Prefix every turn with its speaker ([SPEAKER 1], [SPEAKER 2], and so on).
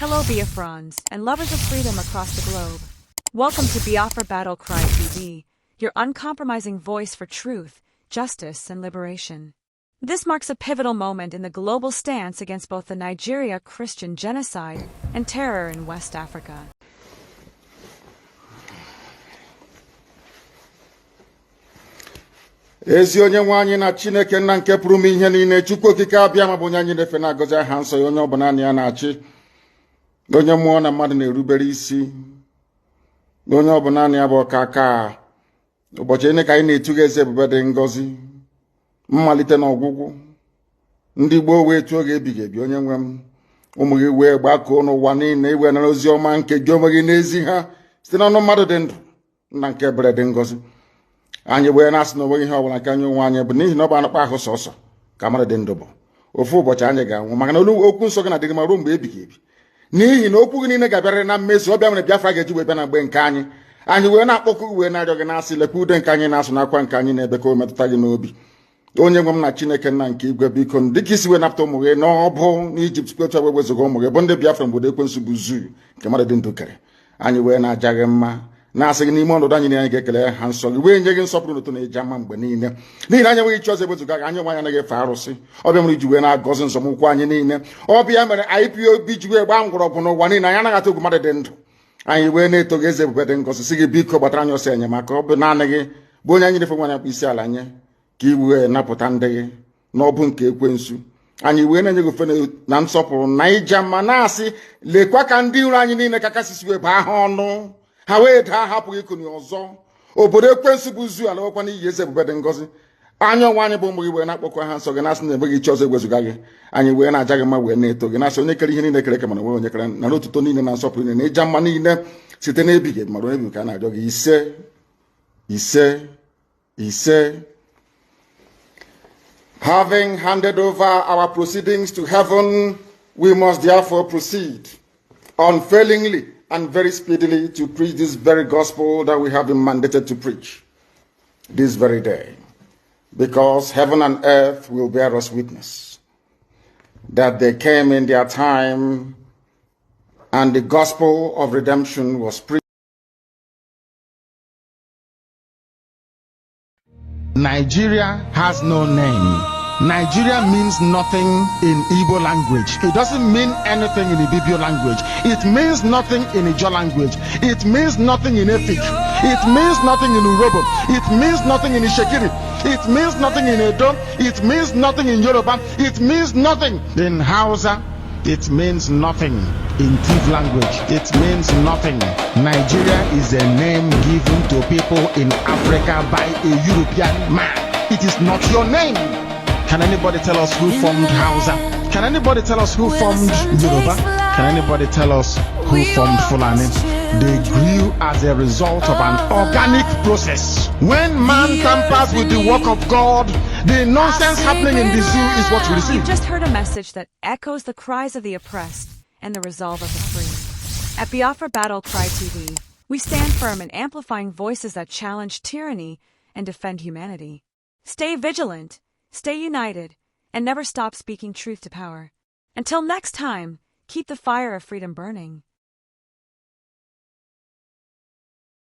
[SPEAKER 1] Hello, Biafrans and lovers of freedom across the globe. Welcome to Biafra Battle Cry TV, your uncompromising voice for truth, justice, and liberation. This marks a pivotal moment in the global stance against both the Nigeria Christian genocide and terror in West Africa.
[SPEAKER 2] Ezi onye nwe anyị na Chineke nna nke pụrụ ime ihe niile, Chukwu Okike Abịama bụ onye anyị na-efe, na-agọzi aha nsọ ya, onye ọbụla naanị ya na-achị, onye mmụọ na mmadụ na-erubere isi, onye ọbụla naanị ya bụ ọka aka. Ụbọchị niile ka anyị na-etu gị, eze ebube dị ngọzi, mmalite na ọgwụgwụ. Ndị gboo wee tuo oge ebighị ebi. Onye nwe m, ụmụ gị wee gbakọọ n'ụwa niile iwe nara ozi ọma nke gị onwe gị n'ezi ha site n'ọnụ mmadụ dị ndụ. Nna nke ebere dị ngọzi, anyị wee na-asị na onweghị ihe ọbụla nke anyị onwe anyị bụ, n'ihi na ọ bụ anụkpa ahụ sọsọ ka mmadụ dị ndụ bụ. Ofu ụbọchị anyị ga-anwụ, maka na olu okwu nsọ gị na-adịghị ma ruo mgbe ebighị ebi, n'ihi na okwu gị niile ga-abịarịrị na mmezu. Ọbịa mere Biafra ga-eji wee bịa na mgbe nke anyị. Anyị wee na-akpọkụ gị, wee na-arịọ gị, na-asị, lekwa ude nke anyị na-asụ n'akwa nke anyị na-ebe, ka o metụta gị n'obi. Onye nwe m na Chineke nna nke igwe, biko, dịka isi wee napụta ụmụ gị n'ọbụ n'Ijipt, kwetu wee wezụga ụmụ gị bụ ndị Biafra mgbe ekwensu bụ zuu nke mmadụ dị ndụ kere. Anyị wee na-aja gị mma, na-asị gị n'ime ọnọdụ anyị niile anyị ga-ekele ha nsọ gị, wee nye gị nsọpụrụ n'ụtụ na ịja mma mgbe niile, n'ihi na anyị enweghị chi ọzọ ewezuga gị. Anyị onwe anyị anaghị efe arụsị. Ọbịa mere iji wee na-agọzi nzọmụkwụ anyị niile. Ọbịa mere IPOB ji wee gbaa mgbọrọgwụ n'ụwa niile. Anyị anaghị atụ egwu mmadụ dị ndụ. Anyị wee na-eto gị, eze ebube dị ngọzi, sị gị biko gbatara anyị ọsọ enyemaka. Ọ bụ naanị gị bụ onye anyị na-efe nwanyị akpụ isi ala nye, ka i wee napụta ndị gị n'ọbụ nke ekwensu. Anyị wee na-enye gị ofe na nsọpụrụ na ịja mma, na-asị, lekwa ka ndị iro anyị niile ka kasị wee baa ha ọnụ, ha wee daa, hapụghị ikuni ọzọ. Obodo ekwensu bụ zuu alawakwa n'iyi. Eze ebube dị ngọzi, anya onwe anyị bụ ụmụ gị wee na-akpọkwa ha nsọ gị, na-asị na enweghị chi ọzọ ewezuga gị. Anyị wee na-aja gị mma, wee na-eto gị, na-asị onye kere ihe niile kere eke mana onwe onye kere na otuto niile na nsọpụrụ niile na ịja mma niile site n'ebighị ebi mara onye bi ka a na-arịọ gị. Ise, ise, ise. Having handed over our proceedings to heaven, we must therefore proceed unfailingly and very speedily to preach this very gospel that we have been mandated to preach this very day. Because heaven and earth will bear us witness that they came in their time and the gospel of redemption was preached.
[SPEAKER 3] Nigeria has no name. Nigeria means nothing in Igbo language. It doesn't mean anything in Ibibio language. It means nothing in Ijaw language. It means nothing in Efik. It means nothing in Urhobo. It means nothing in Itsekiri. It means nothing in Edo. It means nothing in Yoruba. It means nothing in Hausa. It means nothing in Tiv language. It means nothing. Nigeria is a name given to people in Africa by a European man. It is not your name. Can anybody tell us who formed Hausa? Can anybody tell us who formed Yoruba? Can anybody tell us who formed Fulani? They grew as a result of an organic process. When man tampers with the work of God, the nonsense happening in the zoo is what you receive.
[SPEAKER 1] You've just heard a message that echoes the cries of the oppressed and the resolve of the free. At Biafra Battle Cry TV, we stand firm in amplifying voices that challenge tyranny and defend humanity. Stay vigilant, stay united, and never stop speaking truth to power. Until next time, keep the fire of freedom burning.